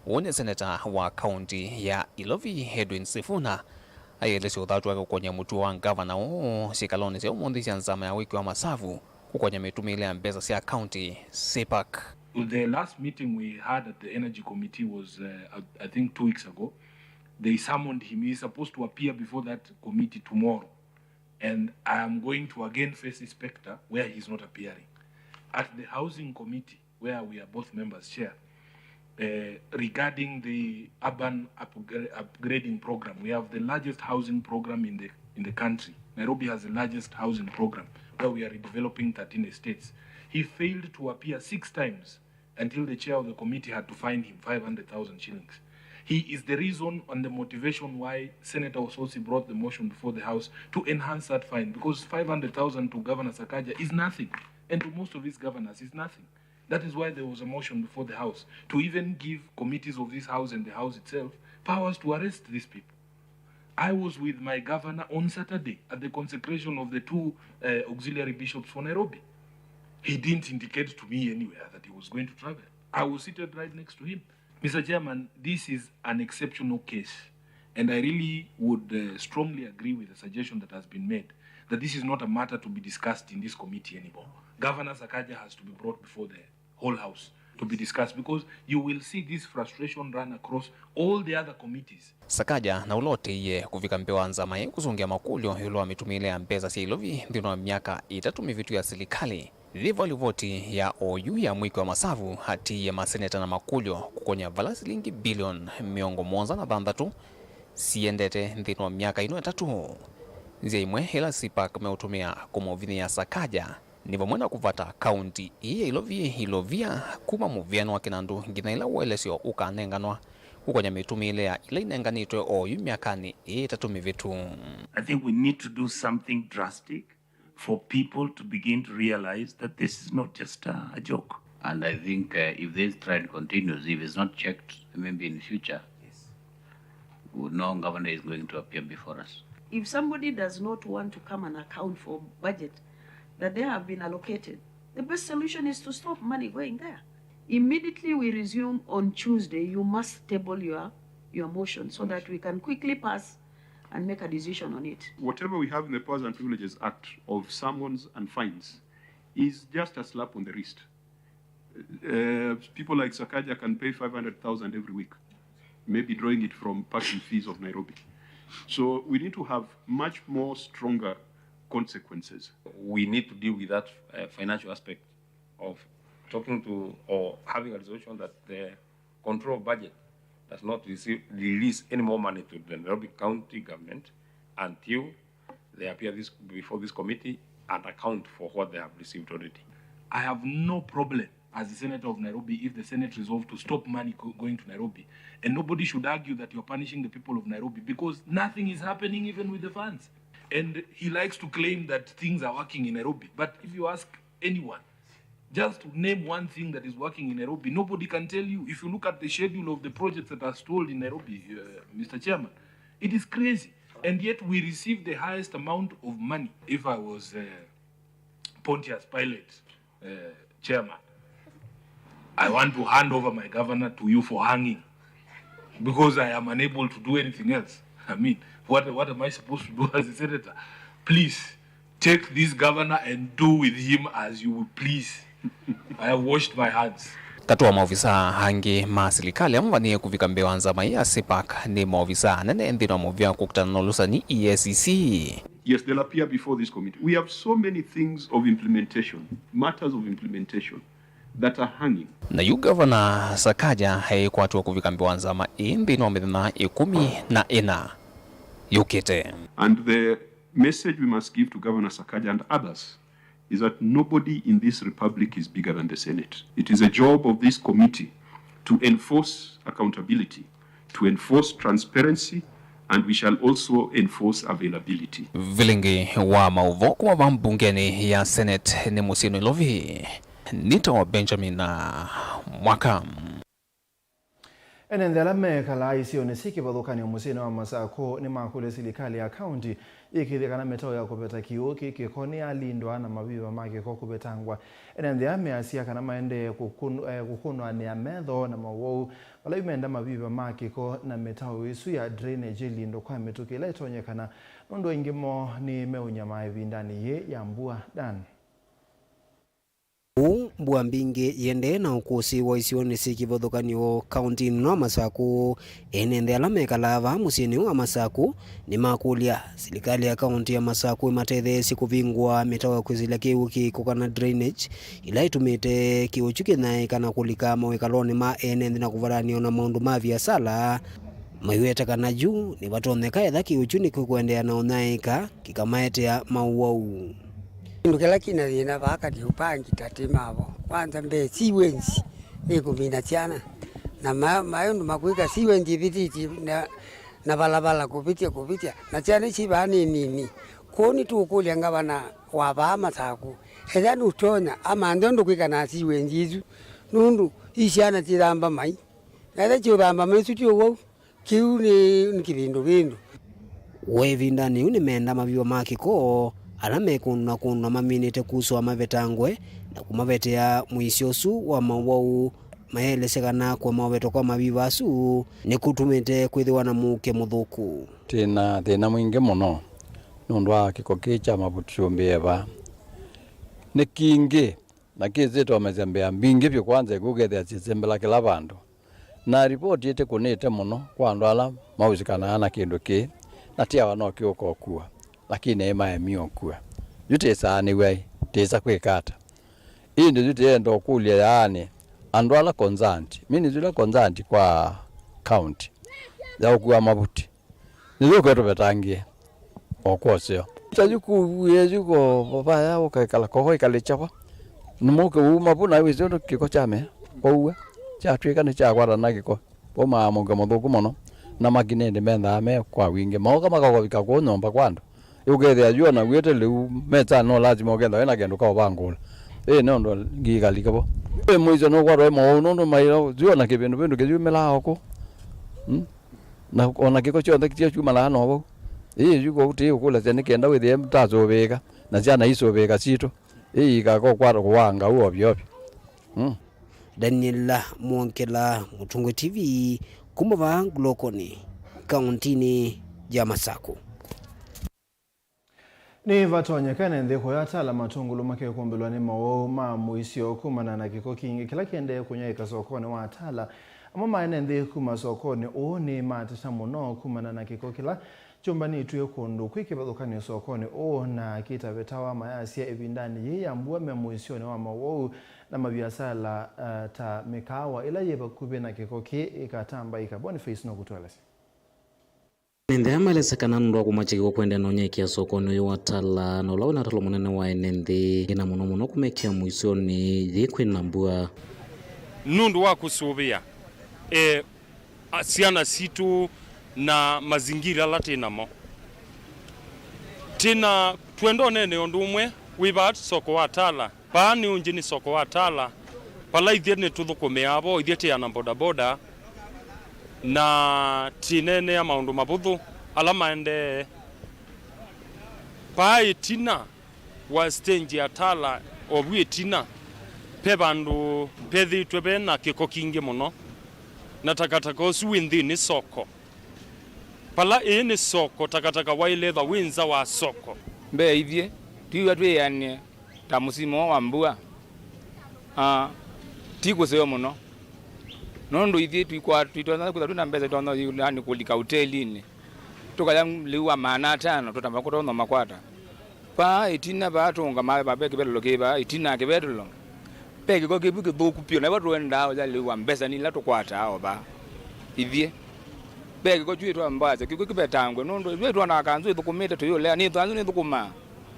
Ũũ nĩ seneta wa kaunti ya Ilovi, Edwin Sifuna, Aielesya ũthatu wake kũkony'a mũtuo wa ngavana ũũ syĩkalonĩ sya ũmũnthĩ sya nzama ya wĩki wa masavu kũkony'a mĩtũmĩĩle ya mbesa sya county, CPAC. The last meeting we had at the Energy Committee was, uh, I, I think, two weeks ago. They summoned him. He's supposed to appear before that committee tomorrow. And I am going to again face Inspector where he's not appearing. At the Housing Committee, where we are both members, Chair, uh, regarding the urban upgra-, upgrading program, we have the largest housing program in the, in the country. Nairobi has the largest housing program where we are redeveloping thirteen estates. He failed to appear six times until the chair of the committee had to fine him five hundred thousand shillings. He is the reason and the motivation why Senator Osotsi brought the motion before the House to enhance that fine, because five hundred thousand to Governor Sakaja is nothing, and to most of his governors is nothing. That is why there was a motion before the House to even give committees of this House and the House itself powers to arrest these people. I was with my governor on Saturday at the consecration of the two, uh, auxiliary bishops for Nairobi. He didn't indicate to me anywhere that he was going to travel. I was seated right next to him. Mister Chairman, this is an exceptional case, and I really would, uh, strongly agree with the suggestion that has been made that this is not a matter to be discussed in this committee anymore. Governor Sakaja has to be brought before the whole House to be discussed, because you will see this frustration run across all the other committees. Sakaja, na ũla ũtĩie kũvika mbee wa nzama ĩĩ kũsũngĩa makũlyo ĩũlũ wa mĩtũmĩĩle ya mbesa sya ilovi nthĩnĩ wa myaka ĩtatũ mĩvĩtu ya silikalĩ, yĩva livoti ya oyu ya mwĩki wa masavu atĩie maseneta na makũlyo kũkony'a vala silingi bilioni mĩongo mũonza na thanthatũ siendete nthĩnĩ wa myaka ĩno ĩtatũ. Nzĩa ĩmwe ĩla CPAC meũtũmĩa kũmũvinyĩĩa Sakaja nĩ vamwe na kũvata kaunti ĩĩ ya ilovi, ilovia kuma mũvĩano wa kĩnandũ nginya ĩla ũelesyo ũkanenganwa kũkony'a mĩtũmĩĩle ya ila inenganĩtwe oyu myakanĩ ĩĩ ĩtatũ mĩvĩtu. I think we need to do something drastic for people to begin to realize that this is not just a, a joke. And I think, uh, if this trend continues, if it's not checked, maybe in future, yes, we know governor is going to appear before us. If somebody does not want to come and account for budget that they have been allocated, the best solution is to stop money going there. Immediately we resume on Tuesday, you must table your, your motion so that we can quickly pass and make a decision on it. Whatever we have in the Powers and Privileges Act of summons and fines is just a slap on the wrist. Uh, people like Sakaja can pay five hundred thousand every week, maybe drawing it from parking fees of Nairobi. So we need to have much more stronger consequences. We need to deal with that, uh, financial aspect of talking to or having a resolution that the Control of Budget does not receive, release any more money to the Nairobi County government until they appear this, before this committee and account for what they have received already. I have no problem as the senator of Nairobi if the Senate resolve to stop money go-, going to Nairobi. And nobody should argue that you're punishing the people of Nairobi because nothing is happening even with the funds. And he likes to claim that things are working in Nairobi. But if you ask anyone, just to name one thing that is working in Nairobi, nobody can tell you. If you look at the schedule of the projects that are stalled in Nairobi, uh, Mister Chairman, it is crazy. And yet we receive the highest amount of money. If I was, uh, Pontius Pilate, uh, Chairman, I want to hand over my governor to you for hanging because I am unable to do anything else. I mean, what, what am I supposed to do as a senator? Please, take this governor and do with him as you will please. I have washed my hands. Katĩ wa maovisaa angĩ ma silikalĩ amwe vanĩe kũvika mbee wa nzama ĩĩ ya CPAC nĩ maovisaa anene nthĩnĩ wa mũvĩa kũkitana na ũlũsani, E A C C. Yes, they'll appear before this committee. We have so many things of implementation, matters of implementation that are hanging. Na yu Gavana Sakaja aikwatwa kũvika mbee wa nzama ĩĩ nthĩnĩ wa mĩthenya ĩkũmi na ĩna yũkĩte. And the message we must give to Governor Sakaja and others is that nobody in this republic is bigger than the Senate. It is a job of this committee to enforce accountability, to enforce transparency, and we shall also enforce availability. Vilingi wa maũvoo kuma va mbungenĩ ya Senate nĩ mũsyĩ Nairobi, nĩtawa Benjamin Mwaka. Ene nthĩ ala mekalaa isionĩ syĩ kĩvathũkany'o mũsyĩnĩ wa Masakũ nĩmakũlya silikalĩ ya kaũnti yĩkĩĩthye kana mĩtao ya kũveta kĩw'ũ kĩ kĩko nĩyalindwa na maviva ma kĩko kũvetangwa. Ene nthĩ aa measya kana maendee kũkũn-, eh, kũkũnwanĩa metho na mawau vala yu menda maviva ma kĩko na mĩtao ĩsu ya drainage ĩlindwe kwa mĩtũkĩ ĩla ĩtonyekana nũndũ aingĩ moo nĩmeũnyamaa ĩvindanĩ yĩĩ ya mbua. Dan. Ũu mbua mbingĩ yĩendee na ũkũsĩ wa isionĩ syĩ kĩvathũkany'o kaũntĩnĩ wa Masakũ. Ene nthĩ ala mekalaa vaa mũsyĩnĩ wa Masakũ nĩmakũlya silikalĩ ya kaũntĩ ya Masakũ ĩmatetheesye kũvingũa mĩtao ya kwĩsĩlya kĩw'ũ kĩko kana drainage ĩla ĩtumĩte kĩw'ũ kyu kĩnyaĩĩka na kũlika mawĩkalonĩ ma ene nthĩ na kũvatanĩa ona maũndũ ma viasala. Maiweta kana yu nĩvatonyeka etha kĩw'ũ kyu nĩkĩkũendeea na ũnyaĩĩka kĩkamaetea mawau. Kĩndũ kĩla kĩna thĩna vaa katĩ ũpangi ta tĩ mavo. Kwanza mbee, siwenzi ĩkũmina syana. Na ma-, maĩ ũndũ makwĩka siwenzi ĩvĩtĩtye na, na valala kũvĩtya, kũvĩtya. Na syana ici vaa nĩ nini. Kwoou nĩtũkũlya ngavana wa vaa Masakũ, ethĩa nũtonya, amanthe ũndũ kwĩka na siwenzi isu. Nũndũ i syana syĩthamba mai. Na ethĩa syĩũthamba mai isu ti ũwau. Kĩu nĩ, nĩ kĩvĩndũvĩndũ. We ĩvindanĩ yĩu nĩmenda maviva ma kĩko ala mekũndũ na kũndũ na maminĩte kusũa mavetangwe na kũmavetea mũisyo ũsu wa mawau. Mayaelesya kana kũema ũvetwa kwa maviva asu nĩkũtumĩte kwĩthĩwa na mũuke mũthũku. Twĩ na thĩna mwingĩ mũno nũndũ wa kĩko kĩĩ kya mavuti tũmbĩe vaa. Nĩ kingĩ na kĩsĩtomesya mbĩa mbingĩ vyũ, kwanza ĩkũkethĩa syĩsembela kĩla vandũ. Na ripoti ĩtĩkũnĩte mũno kwa andũ ala maũsikanaa na kĩndũ kĩĩ, na tiawa no kĩũka ũkua, lakini aĩ maemie ũkua. Yu tĩsaanĩw'a ĩ, tĩsa kwĩka ata? Ĩndĩ yu tĩenda ũkũlya yaani andũ ala concerned, ministry ila concerned kwa county ya ũkua mavuti, nĩyũke tũvetangĩe o kwa ũseo. Ta yu kũu ĩĩ yu ko vaya ũkaĩkala koko ĩkalĩkya va. Nĩmũke uma vu na wĩsĩ ũndũ kĩko kyamea. Kwaua. Kyatw'ĩka nĩkyakwatana na kĩko. Vau maamũka mũthũku mũno. Na makinĩndĩ mendaa me kwa wingĩ. Maũka makakũvika kũu nyũmba kwa andũ. Ũkethĩa yu ona wĩte lĩu metsani no lazima ũkethĩa wĩna kĩndũ ka ũvangũla. Ĩĩ nĩ ũndũ ngikalike vo. Ĩ mũisyo nũkwatwa ĩ mowau nũndũ maila yu ona kĩvĩndũvĩndũ kĩyumĩlaa o kũu. Mm? Na o na kĩko kyonthe kĩtio kyumanaa no vau. Ĩĩ yu kwoou tĩĩ ũkũlasya nĩ kenda wĩthĩe tasũvĩĩka, na syana isũvĩĩka sitũ. Ĩĩ ikakokwata kũwanga ũu ovyoovyo. Mm. Daniela Mwongela, Mũtũngwe T V, kuma vaa Ngulokoni, kaũntinĩ ya Masakũ. Nĩvatonyeka ene nthĩ kũya Tala matũngũlũ makekũmbĩlwa nĩ mowau ma mũisyo kumana na kĩko kingĩ kĩla kĩendee kũnyaĩĩka sokonĩ wa Tala. Amwe ma ene nthĩ kuma sokonĩ ũũ nĩmateta mũno kumana na kĩko kĩla kyũmbanĩtw'e kũndũ kwĩ kĩvathũkany'o sokonĩ ũũ na kĩtavetawa mayasya ĩvindanĩ yĩĩ ya mbua me mũisyonĩ wa mowau na maviasala, eh, ta mĩkaawa ĩla yĩ vakuvĩ na kĩko kĩĩ ĩkatambaĩka. Boniface nũkũtũelesya. Ene nthĩ aa maelesya kana nũndũ wa kũmakya kĩko kũendeea na ũnyaĩĩkĩa sokonĩ ũyũ wa Tala, na ũla wĩna ũtalo mũnene wa ene nthĩ, na mũno mũno kũmekĩa mũisyonĩ yĩĩ kwĩna mbua. Nũndũ wa kũsũvĩa, eh, a, syana sitũ na mazingira ala twĩ namo. Twĩna, twenda ũnene ũndũ ũmwe wĩ vaa soko wa Tala. Vaa nĩ ũngĩ nĩ soko wa Tala, vala ithyĩ nĩtũthũkũmĩaa vo, ithyĩ twĩ ana bodaboda, na twĩneenea maũndũ mavũthũ ala maendee. Vaa ĩtina wa stage ya Tala, o vu ĩtina, ve vandũ vethĩĩtwe ve na kĩko kingĩ mũno, na takataka ũsu wĩ nthĩnĩ soko. Vala ĩĩ nĩ soko, takataka waĩle ĩthwa wĩ nza wa soko. Mbee ithyĩ, twĩw'a twĩanĩe ta mũsimo wa mbua, ah, ti kũseo mũno. Nũndũ ithyĩ tũikwa-, tũitonya kwĩthwa twĩ na mbesa itonya yani kũlika ũtelinĩ. Tũkaya lĩu wa maana atano, tũtamba kũtonya makwata. Vaa ĩtina vaa tũũngama vaa ve kĩvetũlo kĩ vaa ĩtina kĩvetũlo. Ve kĩko kĩvu kĩthũku vyũ, na vo tũendaa ũya lĩu wa mbesa nĩ ila tũkwataa o vaa. Ithyĩ. Ve kĩko kyu ĩtwa mbasya, kĩko kĩvetangwe, nũndũ ithyĩ twonaa kanzũ ĩthũkũmĩte tũyũlea, nĩ kanzũ nĩthũkũmaa.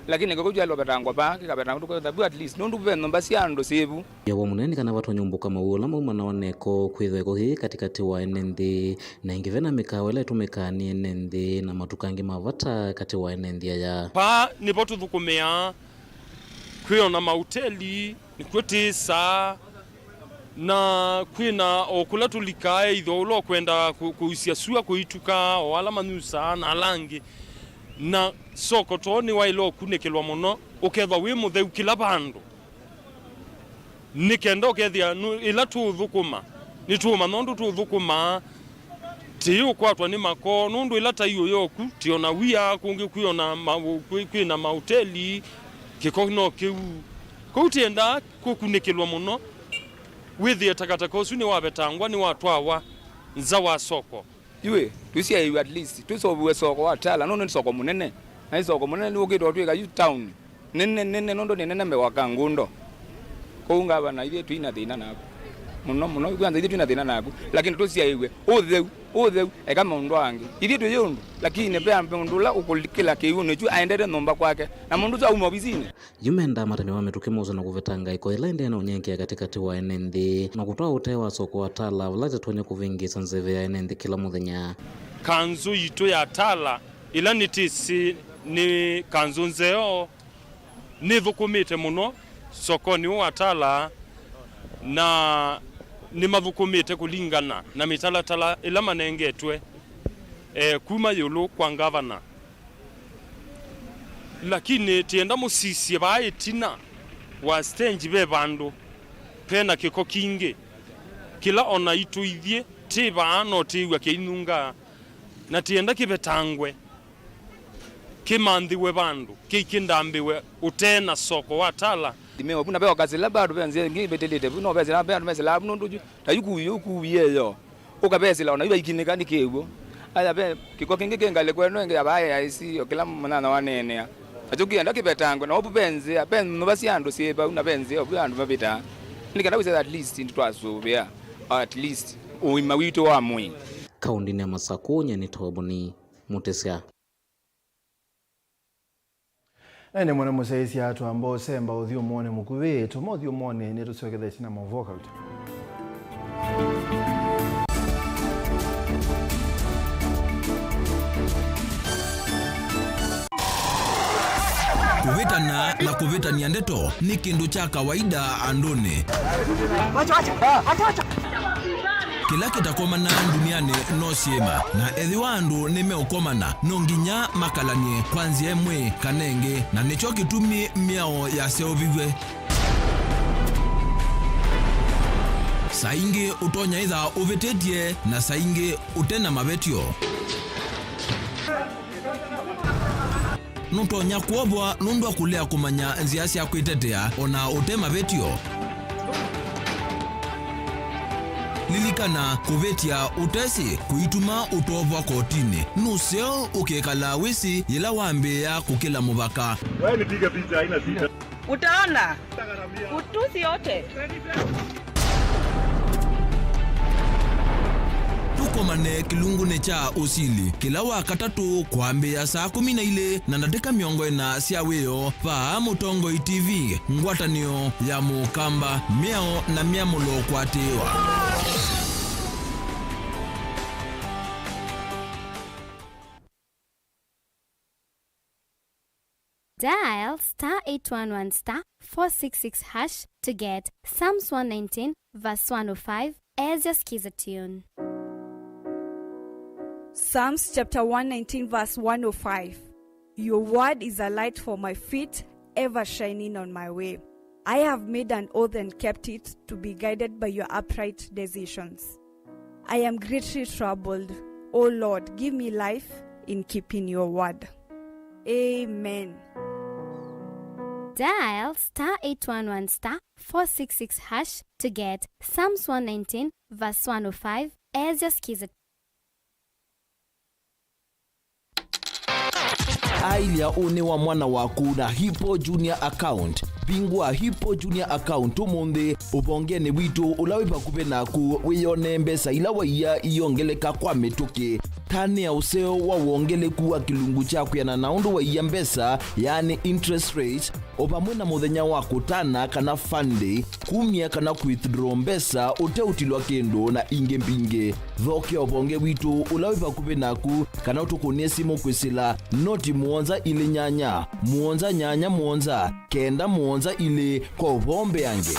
Lakini kĩko kyu yaĩle ũvetangwa vaa, kĩkavetangwa tũketha vu at least, nũndũ ve nyũmba sya andũ syĩ vu. Yaw'a mũnene nĩ kana vatonya ũmbũka mawĩu ala maumanawa na ĩko, kwĩthwa ĩko yĩĩ katĩkatĩ wa ene nthĩ. Na ĩngĩ ve na mĩkaawa ĩla ĩtũmĩkaa nĩ ene nthĩ na matuka angĩ ma vata katĩ wa ene nthĩ aya. Vaa nĩvo tũthũkũmĩaa, kwĩ ona mauteli, nĩkw'o twĩsaa, Na kwĩna o kũla tũlikaa, either ũla ũkwenda kũ-, kũusya sua kũituka, o ala manyusaa na ala angĩ. Na soko too nĩwaĩle ũkunĩkĩlwa mũno, ũkethwa wĩ mũtheu kĩla vandũ. Nĩ kenda ũkethĩa nũ-, ĩla tũũthũkũma, nĩtũũmanya ũndũ tũũthũkũmaa, tĩũkwatwa nĩ makoo, nũndũ ĩla taio yoku, tĩona wia, kũngĩ kwĩona ma-, kwĩ-, kwĩna maũteli, kĩko no kĩu. Kwoou tĩendaa kũkunĩkĩlwa mũno, wĩthĩe takataka ũsu nĩwavetangwa, nĩwatwawa nza wa soko. Yu ĩ, tũsyaĩw'e at least, tũseũvĩwe soko wa Tala, nũndũ nĩ soko mũnene. Na nĩ soko mũnene nĩwũkĩte ũtwĩka yu town nene, nene, nũndũ nĩ nene mbee wa Kangundo. Kwoou ngavana, ithyĩ twĩ na thĩna naku. Mũno, mũno, kwanza ithyĩ twĩ na thĩna naku. Lakini tũsyaĩw'e, ũtheu, ũtheu, eka maũndũ angĩ. Ithyĩ tũyĩ ũndũ, lakini ve mũndũ ũla ũkũkĩla kĩw'ũnĩ kyu aendete nyũmba kwake. Na mũndũ ũsu auma ovisinĩ. Yu mendaa matani ma mĩtũkĩ moswe na kũvetanga ĩko ĩla ĩendee na ũnyenkea katĩkatĩ wa ene nthĩ, na kũtwaa ũtee wa soko wa Tala, vala tũtonya kũvĩngĩĩsa nzeve ya ene nthĩ kĩla mũthenya. Kanzũ yitũ ya Tala, ĩla nĩtĩsĩ nĩ kanzũ nzeo, nĩthũkũmĩte mũno sokonĩ ũũ wa Tala, na nĩmathũkũmĩte kũlingana na mĩtalatala ĩla manengetwe, eh, kuma ĩũlũ kwa ngavana. Lakini tienda mũsisye vaa ĩtina wa stage ve vandũ pena kĩko kingĩ, kĩla ona itũ ithyĩ tĩ vaa no tĩĩw'a kĩinungaa, na tienda kĩvetangwe, kĩmanthĩwe vandũ, kĩikĩndambĩwe ũtee na soko wa Tala. Thimeo vu na ve okasila bado ve nzĩa ingĩ ivĩtĩlĩte vu, no vesila ve andũ mesila vu nũndũ ju, ta yu kuwie, yu kuwie yo. Ũkavesĩla ona yu vaikinĩka nĩ kĩw'ũ. Aya ve kĩko kĩngĩ kĩ ngalĩko ĩno ĩngĩ ya vaa A I C, o kĩla mũnyanya waneenea. Nakyo kĩenda kĩvetangwe, na ũvu ve nzĩa, ve nyũmba sya andũ syĩ vau, na ve nzĩa ovu andũ mavĩtaa. Nĩ kenda wĩse at least nĩtwasũvĩa, at least, ũima witũ wa mwĩĩ. Kaũndĩnĩ ya Masakũ, nyie nĩ Toboni Mũtĩsya. Na ĩndĩ mwana mũsyaĩĩsya twamba ũsemba ũthyũmũonĩ mũkuvĩ, tũma ũthyũmũonĩ nĩtũsyokethesye na maũvoo kauta. Kũvĩtana na kũvĩtany'a ndeto nĩ kĩndũ kya kawaida andũnĩ. Kĩla kĩtakomanaa ndunianĩ no syĩma, na ethĩwa andũ nĩmeũkomana, no nginya makalany'e kwa nzĩa ĩmwe kana ĩngĩ, na nĩkyo kĩtumi mĩao yaseũviw'e. Saa ingĩ ũtonya ĩtha ũvĩtĩtye, na saa ingĩ ũte na mavetyo. Nũtonya kwovwa nũndũ wa kũlea kũmanya nzĩa sya kwĩtetea o na ũte mavetyo. Lilikana, kũvĩtya ũtesĩ kũituma ũtovwa kotinĩ. Nũseo ũkĩkalaa wĩsĩ yĩla wambĩĩa kũkĩla mũvaka. Wewe nipige picha, haina shida. Utaona. Utusi yote. Tũkomane kĩlungunĩ kya ũsili kĩla wa katatũ kwambĩĩa saa kũmi na ilĩ na ndatĩka mĩongo ĩna sya wĩoo, vaa Mũtongoi T V, ngwatanĩo ya Mũkamba, mĩao na myamũlo kũatĩĩwa. Dial star eight one one star four six six hash to get Psalms one nineteen verse one oh five as your Skiza tune. Psalms chapter one nineteen verse one oh five. Your word is a light for my feet, ever shining on my way. I have made an oath and kept it, to be guided by your upright decisions. I am greatly troubled. O Lord, give me life in keeping your word. Amen. Dial star eight one one star four six six hash to get Psalms one nineteen verse one oh five as your Skiza. Ailya ũnĩ wa mwana waku na Hippo Junior Account. Vingũa Hippo Junior Account ũmũnthĩ ũvongenĩ witũ ũla wĩ vakuvĩ naku, wĩyonee mbesa ila waiya iyongeleka kwa mĩtũkĩ. Tanĩa ũseo wa wongeleku wa kĩlungu kya kwĩana na ũndũ waiya mbesa, yaani interest rate, o vamwe na mũthenya wa kũtana kana fund day, kumya kana kwithdraw mbesa ũteũtilwa kĩndũ, na ingĩ mbingĩ. Thokea ũvonge witũ ũla wĩ vakuvĩ naku, kana ũtũkũnĩe simũ kwĩsĩla noti mũonza ilĩ nyanya, mũonza nyanya mũonza, kenda mũonza ilĩ kwa ũvoo mbeange.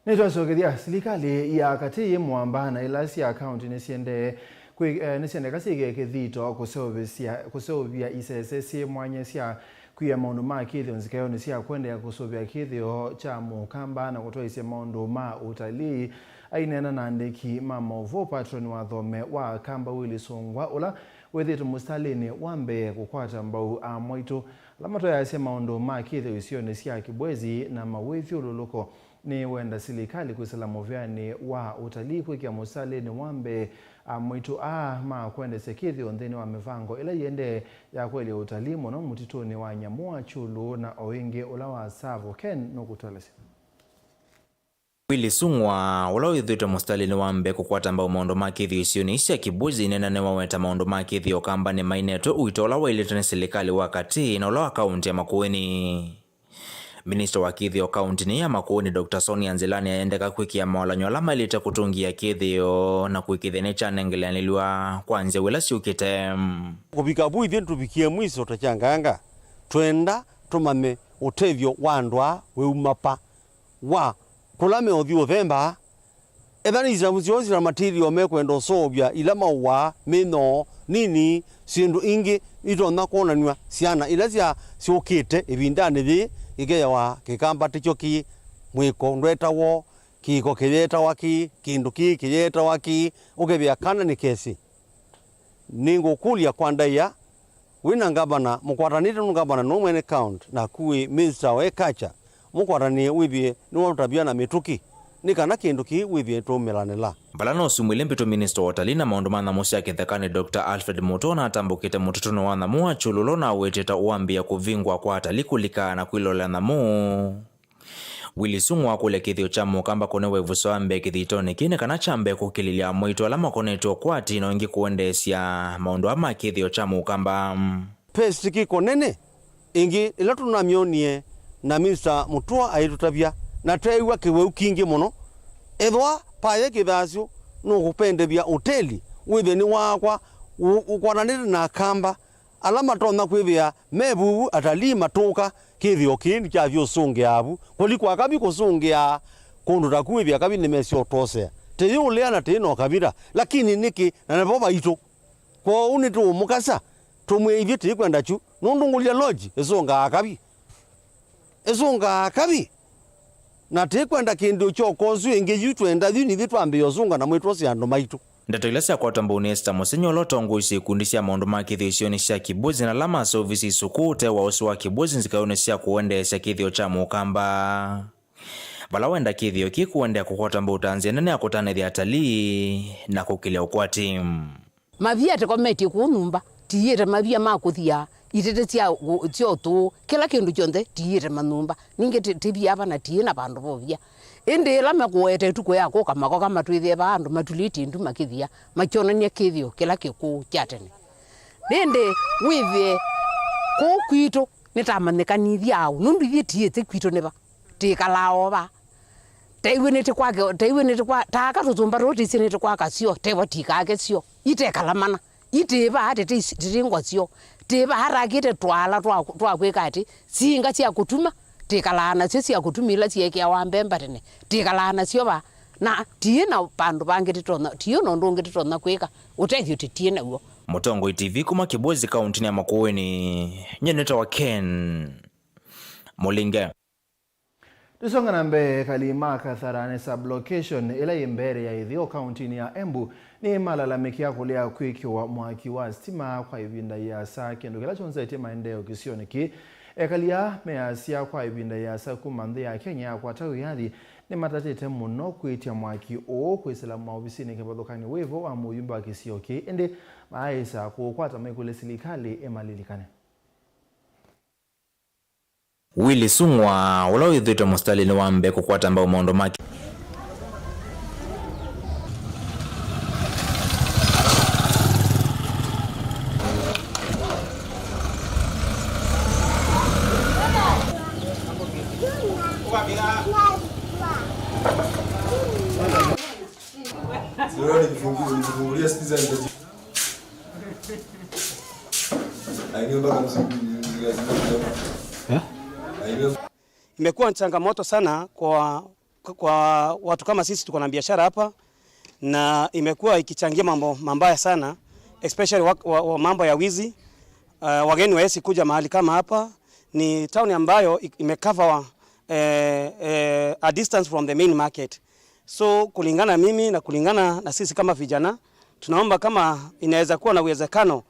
Nĩtwasyokethya, silikalĩ ya katĩ yĩ mũamba na ila sya kaunti nĩsiendee kwĩ-, eh, nĩsiendeka syĩkĩe kĩthito kũseũvĩsya, kũseũvya isese syĩ mwanya sya kwia maũndũ ma kĩthĩo nzikaĩonĩ sya kũendeea kũsũvĩa kĩthĩo kya Mũkamba na kũtwaĩsya maũndũ ma ũtalii. Aineena na andĩki ma maũvoo, Patron Wathome wa Kamba Willy Sungwa, ũla wĩthĩĩtwe mũsitalĩnĩ wa mbee kũkwata mbau amwaitũ ala matwaĩasya maũndũ ma kĩthĩo isionĩ sya Kibwezi na mawĩthyũlũlũko, nĩwenda silikalĩ kwĩsĩla mũvĩanĩ wa ũtalii kwĩkĩa mũsitalĩnĩ wa mbee amwaitũ aa ma kũendesya kĩthĩo nthĩnĩ wa mĩvango ĩla ĩendee ya kũelya ũtalii, mũno mũtitũnĩ wa nyamũ wa Kyulu na o ĩngĩ ũla wa Tsavo. Ken nũkũtũelesya. Willy Sungwa, ũla wĩthĩĩtwe mũsitalĩnĩ wa mbee kũkwata mbau maũndũ ma kĩthĩo isionĩ sya Kibwezi, nĩna nĩwaweta maũndũ ma kĩthĩo Kamba nĩmainĩtwe ũito ũla waĩlĩtwe nĩ silikalĩ wa katĩ na ũla wa kaunti ya Makueni. Minista wa kĩthĩo kauntinĩ ya Makueni, Doctor Sonia Nzilani, aendeka kwĩkĩa maũlany'o ala maĩlĩte kũtũngĩa kĩthĩo na kũĩkĩĩthya nĩkyanengeleanĩlw'a kwa nzyaũ ila syũkĩte. Kũvika vu ithyĩ tũvikie mwiso ta kyanganga, twenda tũmanye ũtethyo wa andũ aa wĩuma va, wa kũla meũthi ũthemba, etha nĩ isavu syoo syĩna material mekwenda ũseũvya ila maũaa, mĩnyoo nini, syĩndũ ingĩ itonya kwonanw'a syana ila sya syũkĩte ĩvindanĩ yĩĩ, kĩkeawa kĩkamba tĩkyo kĩĩ, mwĩko ndwetawo, kĩko kĩyetawa kĩĩ, kĩndũ kĩĩ kĩyetawa kĩĩ, ũkethĩa kana nĩkesĩ. Nĩngũkũlya kwa ndaĩa, wĩ na ngavana, mũkwatanĩte nũ ngavana nũ mwene county, naku wĩ minister wa agriculture, mũkwatanĩe wĩthĩe nĩwaũtavya na mĩtũkĩ, nĩ kana kĩndũ kĩĩ wĩthĩe twaumĩlanĩla. Vala no sumwĩlye mbĩtũ, minista wa ũtalii na maũndũ ma nyamũ sya kĩthekanĩ, Doctor Alfred Mutua, natambũkĩte mũtitũnĩ wa nyamũ wa Kyulu ũla ũnawetete ũambĩĩa kũvingwa kwa atalii kũlika na kwĩlolea nyamũ. Willy Sungwa akũlya kĩthĩo kya Mũkamba kũnewa ĩvuso ya mbee kĩthitonĩ kĩĩ nĩ kana kyambe kũkĩlĩlya amwaitũ ala makonetwe ũkwati na ĩngĩ kũendeesya maũndũ aa ma kĩthĩo kya Mũkamba. Pest kĩko nene ĩngĩ ĩla tũnamyonie na Mister Mutua aitũtavya, na tweew'a kĩwau kingĩ mũno. Ethĩwa paye kĩthasyo nũkũpendethya ũteli wĩthĩe nĩwaakwa ũ-, ũkwatanĩte na Akamba ala matonya kwĩthĩa me vuvu, atalii matũka, kĩthĩo kĩĩ nĩkyathi ũsũngĩaa vu. Kũthi kwa kavi kũsũngĩa kũndũ taku wĩthĩa kavi nĩmesĩ ũtwosea. Tĩyĩũlea na tĩyĩ na ũkavila, lakini nĩkĩ na nĩvo vaitũ? Kwoou nĩtũũmũkasa, tũmwĩe ithyĩ tĩkwenda kyu, nũndũ ngũlya lodge ĩsũngaa kavi. Ĩsũngaa kavi. Na tĩkwenda kĩndũ kyoka ũsu ĩngĩ yu twenda yu nithyĩ twambĩĩa ũsũnga na mwĩtwosea andũ maitũ. Ndeto ila syakwatwa mbau nĩ Esther Mũsenyi, ũla ũtongoesye ikundi sya maũndũ ma kĩthĩo isionĩ sya Kibwezi na ala maseũvisye isukuu ũtee wa ũsĩ wa Kibwezi nzikaĩonĩ sya kũendeesya kĩthĩo kya Mũkamba, vala wenda kĩthĩo kĩĩ kũendeea kũkwata mbau ta nzĩa nene ya kũtanĩthya atalii na kũkĩlya ũkwati. Mavia tĩkometye kũu nyũmba, tiĩte mavia ma kũthia, itete sya ũ-, sya ũtũũ, kĩla kĩndũ kyonthe tiĩte manyũmba. Ningĩ tĩ-, tĩvia ava na tiĩ na vandũ vovia. Ĩndĩ ĩla mekũete ĩtukũ ya kũka makoka matwĩthĩe vaa andũ matulĩtye ndu makĩthia, makyonany'a kĩthĩo kĩla kĩkũũ kya tene. Ĩndĩ wĩthĩe kũu kwitũ nĩtamanyĩkanĩthye aũ, nũndũ ithyĩ tiĩte kwitũ nĩ va. Tĩkalaa o vaa. Taiwe nĩtĩkwake, taiwe nĩtĩkwa, taaka tũsũmba tũũ tĩsĩ nĩtĩkwaka syo, tevo tikake syo. Itekala mana. Itĩva tĩtĩ, tĩtĩ ngwa syo. Tĩva arakĩte twala twa, twa kwĩka atĩ, singa sya kũtuma, tĩkalaa nasyo sya kũtuma ila syeekĩawa mbemba tene. Tĩkalaa nasyo vaa. Na tiĩ na vandũ vangĩ tĩtonya, tiĩ na ũndũ ũngĩ tĩtonya kwĩka. Ũtethyo tĩtiĩ naw'o. Mũtongoi T V kuma Kibwezi, kauntinĩ ya Makueni, nyie nĩtawa Ken Mũlinge. Tũsonga na mbee, ekali ma Kasarani sub-location, ĩla yĩ mbee ya ĩtheo kauntinĩ ya Embu, nĩmalalamĩkĩa kũlea kwĩkĩwa mwaki wa sitima kwa ĩvinda yĩasa, kĩndũ kĩla kyonzetye maendeeo kĩsionĩ kĩĩ. Ekali aa measya kwa ĩvinda yĩasa kuma nthĩ ya Kenya yakwata wĩyathi, nĩmatatĩte mũno kwĩtya mwaki ũũ kwĩsĩla maovisinĩ kĩvathũkany'o wĩvo wa mũyumbe wa kĩsio kĩĩ, ĩndĩ maaĩsa kũũkwata maikũlye silikalĩ ĩmalilikane. Willy Sungwa, ũla wĩthĩĩtwe mũsitalĩnĩ wa mbee kũkwata mbau maũndũ ma Imekuwa changamoto sana kwa Kwa watu kama sisi tuko na biashara hapa, na imekuwa ikichangia mambo mabaya sana, especially wa, wa, wa mambo ya wizi. Uh, wageni waesi kuja mahali kama hapa. Ni town ambayo i- imecover, eh, eh, a distance from the main market. So kulingana na mimi na kulingana na sisi kama vijana, tunaomba kama inaweza kuwa na uwezekano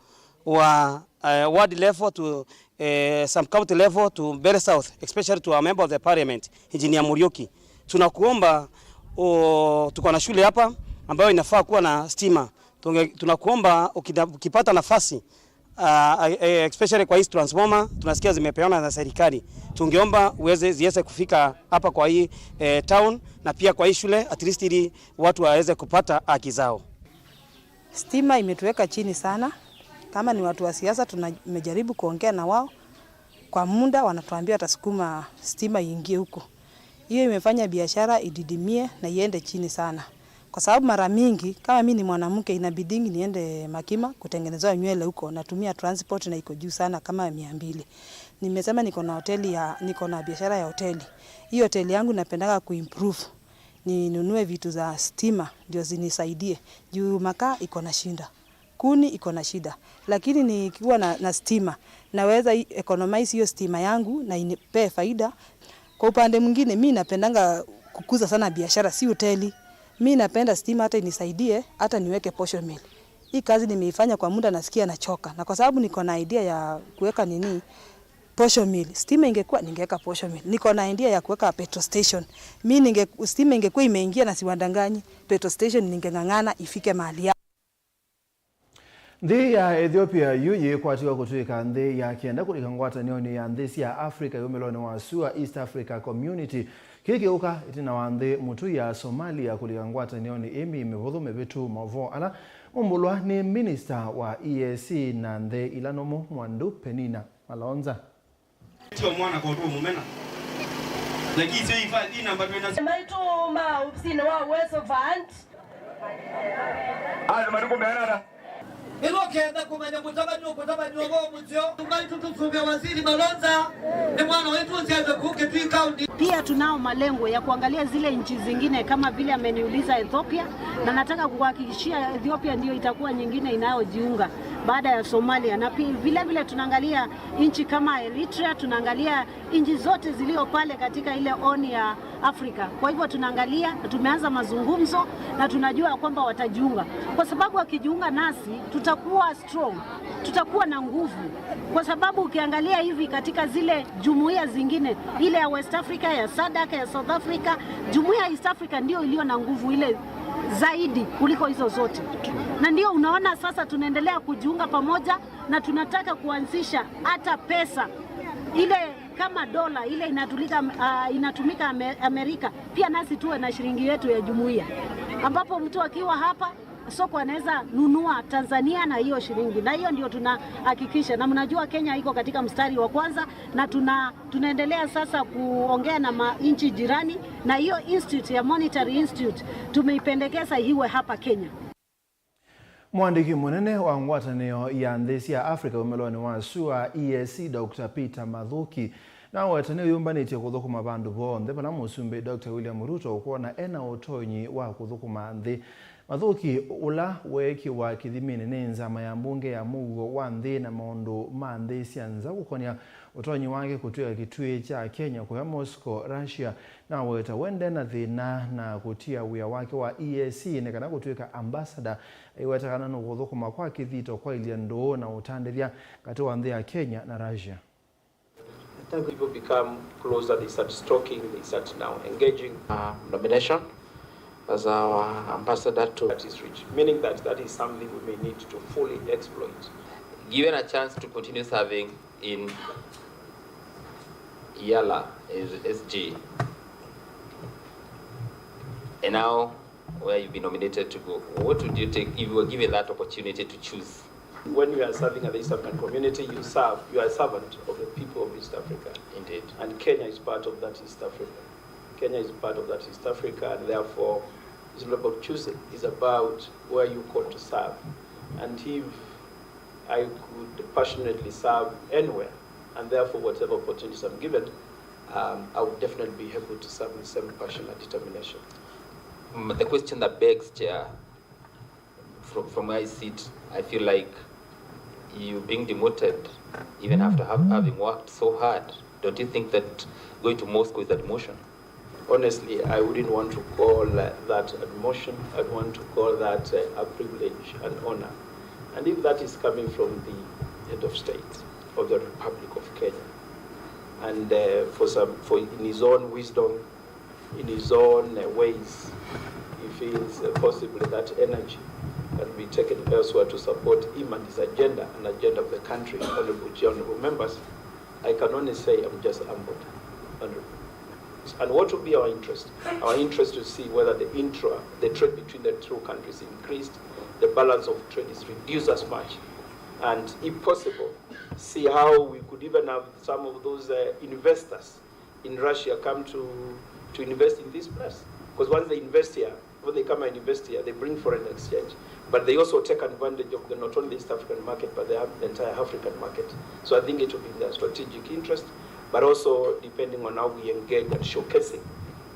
wa, eh, ward level to, eh, sub county level to Mbeere South, especially to our member of the parliament, Engineer Muriuki. Tunakuomba, o, tuko na shule hapa ambayo inafaa kuwa na stima. Tunge- tunakuomba ukida- ukipata nafasi, ah, eh, especially kwa hii transformer tunasikia zimepeana na serikali, tungeomba uweze ziweze kufika hapa kwa hii, eh, town na pia kwa hii shule, at least ili watu waweze kupata haki zao. Stima imetuweka chini sana. Kama ni watu wa siasa, tumejaribu kuongea na wao kwa muda, wanatuambia watasukuma stima iingie huko. Hiyo imefanya biashara ididimie na iende chini sana, kwa sababu mara mingi, kama mi ni mwanamke, inabidingi niende Makima kutengenezewa nywele huko, natumia transport na iko juu sana, kama mia mbili. Nimesema niko na hoteli ya, niko na biashara ya hoteli. Hii hoteli yangu napendanga kuimprove, ninunue vitu za stima ndio zinisaidie, juu makaa iko na shida, kuni iko na shida, lakini nikiwa na, na stima, naweza i- economize hiyo stima yangu na inipee faida. Kwa upande mwingine, mi napendanga kukuza sana biashara, si hoteli. Mi napenda stima hata inisaidie hata niweke posho mill. Hii kazi nimeifanya kwa muda, nasikia nachoka, na kwa sababu niko na idea ya kuweka nini, posho mill, stima ingekuwa, ningeweka posho mill. Niko na idea ya kuweka petrol station. Mi ninge, stima ingekuwa imeingia, na siwadanganyi, petrol station ningeng'ang'ana ifike mahali ya Nthĩ ya Ethiopia yu yĩkwatiwa kũtw'ĩka nthĩ ya kenda kũlika ngwatanĩonĩ ya nthĩ sya Africa yumĩlonĩ wa sua, East Africa Community. Kĩĩ kĩũka ĩtina wa nthĩ mũtũi ya Somalia kũlika ngwatanĩonĩ ĩĩ mĩvũthũ mĩvĩtu. Maũvoo ala maumbũlwa nĩ minista wa E A C na nthĩ ila nũmũ, Mwandu Penina Malonza. Tio mwana kwa tu mumena. Lakini sio hifadhi namba twenda. Maitũ ma ofisinĩ wa Uwezo Fund. Aya matukũ merara. Ĩlo kenda kũmanya mũtabanio, kũtabanio wa mũtio. Maitũ tũsũvĩa Waziri Malonza, nĩ mwana wetu nzianze kuke twi kaunti. Pia tunao malengo ya kuangalia zile nchi zingine kama vile ameniuliza Ethiopia, na nataka kuhakikishia Ethiopia ndio itakuwa nyingine inayojiunga baada ya Somalia, na pi- vile vile tunaangalia nchi kama Eritrea, tunaangalia nchi zote zilio pale katika ile Horn ya Afrika. Kwa hivyo tunaangalia, tumeanza mazungumzo na tunajua kwamba watajiunga, kwa sababu wakijiunga nasi tutakuwa strong, tutakuwa na nguvu, kwa sababu ukiangalia hivi katika zile jumuiya zingine, ile ya West Africa, ya sadak, ya South Africa, jumuiya ya East Africa ndio iliyo na nguvu ile zaidi kuliko hizo zote, na ndio unaona sasa tunaendelea kujiunga pamoja. Na tunataka kuanzisha hata pesa ile kama dola ile inatulika, ah, inatumika Ame- Amerika, pia nasi tuwe na shilingi yetu ya jumuiya, ambapo mtu akiwa hapa soko anaweza nunua Tanzania na hiyo shilingi, na hiyo ndio tunahakikisha. Na mnajua Kenya iko katika mstari wa kwanza, na tuna tunaendelea sasa kuongea na ma- nchi jirani, na hiyo institute ya Monetary Institute tumeipendekeza iwe hapa Kenya. Mwandĩki mũnene wa ngwatanĩo ya nthĩ sya Africa wumĩlonĩ wa sua, E A C, Doctor Peter Mathuki, naweta nĩyũmbanĩtye kũthũkũma vandũ vonthe vala Mũsumbĩ Doctor William Ruto ũkwona ena ũtonyi wa kũthũkũma nthĩ. Mathuki, ũla weekĩwa kĩthiminĩ nĩ nzama ya mbunge ya mũuo wa nthĩ na maũndũ ma nthĩ sya nza kũkonya ũtonyi wake kũtw'ĩka kĩtuĩ kya Kenya kũya Moscow, Russia, naweta we nde na thĩna na kũtia wĩa wake wa E A C nĩ kana kũtw'ĩka ambassador, aiweta kana nũkũthũkũma kwa kĩthito kwaĩlya ndũũ na ũtandĩthya katĩ wa nthĩ ya Kenya na Russia. I think people become closer, they start talking, they start now engaging. Uh, nomination as our ambassador to that is rich, meaning that that is something we may need to fully exploit. Given a chance to continue serving in Yala as S G, and now where you've been nominated to go, what would you take if you were given that opportunity to choose? When you are serving at the East African Community, you serve, you are a servant of the people of East Africa. Indeed. And Kenya is part of that East Africa. Kenya is part of that East Africa, and therefore, it's not about choosing, it's about where you called to serve. And if I could passionately serve anywhere, and therefore, whatever opportunities I'm given, um, I would definitely be able to serve with the same passion and determination. Mm, the question that begs, Chair, from, from where I sit, I feel like you being demoted, even after have, having worked so hard, don't you think that going to Moscow is a demotion? Honestly, I wouldn't want to call uh, that a demotion. I'd want to call that uh, a privilege, an honor. And if that is coming from the head of state of the Republic of Kenya, and uh, for some, for in his own wisdom, in his own uh, ways, he feels uh, possibly that energy can be taken elsewhere to support him and his agenda, an agenda of the country, honorable, honorable members. I can only say I'm just humbled, honorable. And what will be our interest? Our interest to see whether the intra, the trade between the two countries increased, the balance of trade is reduced as much, and if possible, see how we could even have some of those uh, investors in Russia come to, to invest in this place. Because once they invest here, when they come and invest here, they bring foreign exchange. But they also take advantage of the not only East African market, but the entire African market. So I think it will be in their strategic interest, but also depending on how we engage and showcasing.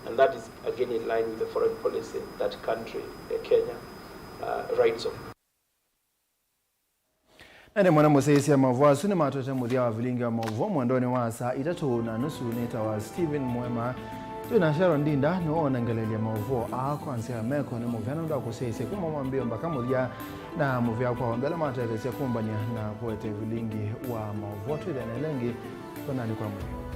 And that is again in line with the foreign policy that country, uh, Kenya, uh, rides on. Na nĩ mwana mũsyaĩĩsya maũvoo asu nĩmatwete mũthya wa vilingi wa maũvoo mwendonĩ wa saa itatũ na nusu. Nĩtawa Stephen Mwema. Twĩ na Sharon Ndinda nĩwe wonangelelya maũvoo aa kwa nzĩa ya meko. Nĩ mũvea nũndũ wa kũsyaĩĩsya kuma mwambĩĩo mbaka mũthya, na mũvea kwa onthe ala matetheesya kũmbany'a na kũete vilingi wa maũvoo. Twĩthĩane ĩla ĩngĩ, kwonani kwa mũthya.